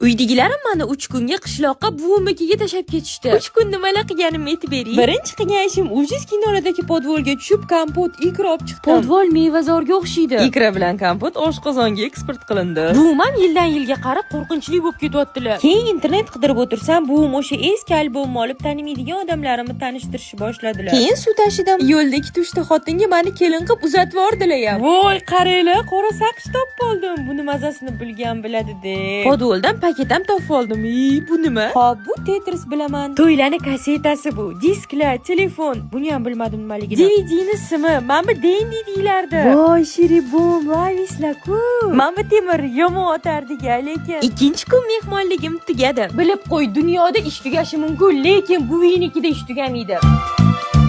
Uydagilarim mani 3 kunga qishloqqa, buvimnikiga tashlab ketishdi. 3 kun nimalar qilganimni aytib bering. Birinchi qilgan ishim, ujiz kinolardagi podvolga tushib, kompot, ikra olib chiqdim. Podvol mevazorga o'xshaydi. Ikra bilan kompot oshqozonga eksport qilindi. Buvim ham yildan yilga qarib, qo'rqinchli bo'lib ketyaptilar. Keyin internet qidirib o'tirsam, buvim o'sha eski albomni olib, tanimaydigan odamlarimni tanishtirishni boshladilar. Keyin suv tashidim. Yo'lda ikkita, uchta xotinga mani kelin qilib uzatib yubordilar ham. Voy, qaranglar, qora saqich topib oldim. Buni mazasini bilgan biladi de. Podvoldan paket ham topib oldim. Ey, bu nima? Hop, bu Tetris, bilaman. To'ylani kassetasi bu, disklar, telefon. Buni ham bilmadim nimaligini. DVDni simi, mana bu Dendi deyilardi. Voy, shiribum, lavislar-ku. Mana bu temir yomon otardik, lekin. Ikkinchi kun mehmonligim tugadi. Bilib qo'y, dunyoda ish tugashi mumkin, lekin buvingnikida ish tugamaydi.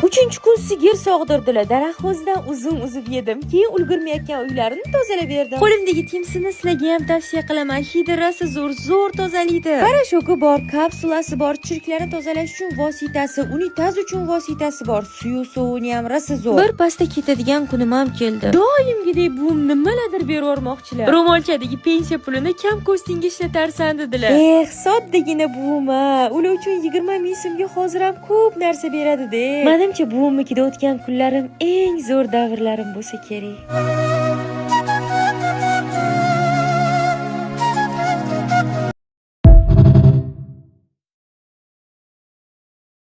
Uchinchi kun sigir sog'dirdilar. Daraxt o'zidan uzum uzib yedim. Keyin ulgurmayotgan uylarini tozalab berdim. Qo'limdagi Timsini sizlarga ham tavsiya qilaman. Hidi rosa zo'r, zo'r tozalaydi. Порошок i bor, kapsulasi bor, chirklarni tozalash uchun vositasi, unitaz uchun vositasi bor. Suyu sovuni ham rosa zo'r. Bir pasda ketadigan kunim ham keldi. Doimgidek buvim nimalardir berib yubormoqchilar. Ro'molchadagi pensiya pulini kam ko'stingga ishlatarsan, dedilar. Eh, soddagina buvim a. Ular uchun 20 ming so'mga hozir ham ko'p narsa beradi-de. Manimcha, buvimnikida o'tgan kunlarim eng zo'r davrlarim bo'lsa kerak.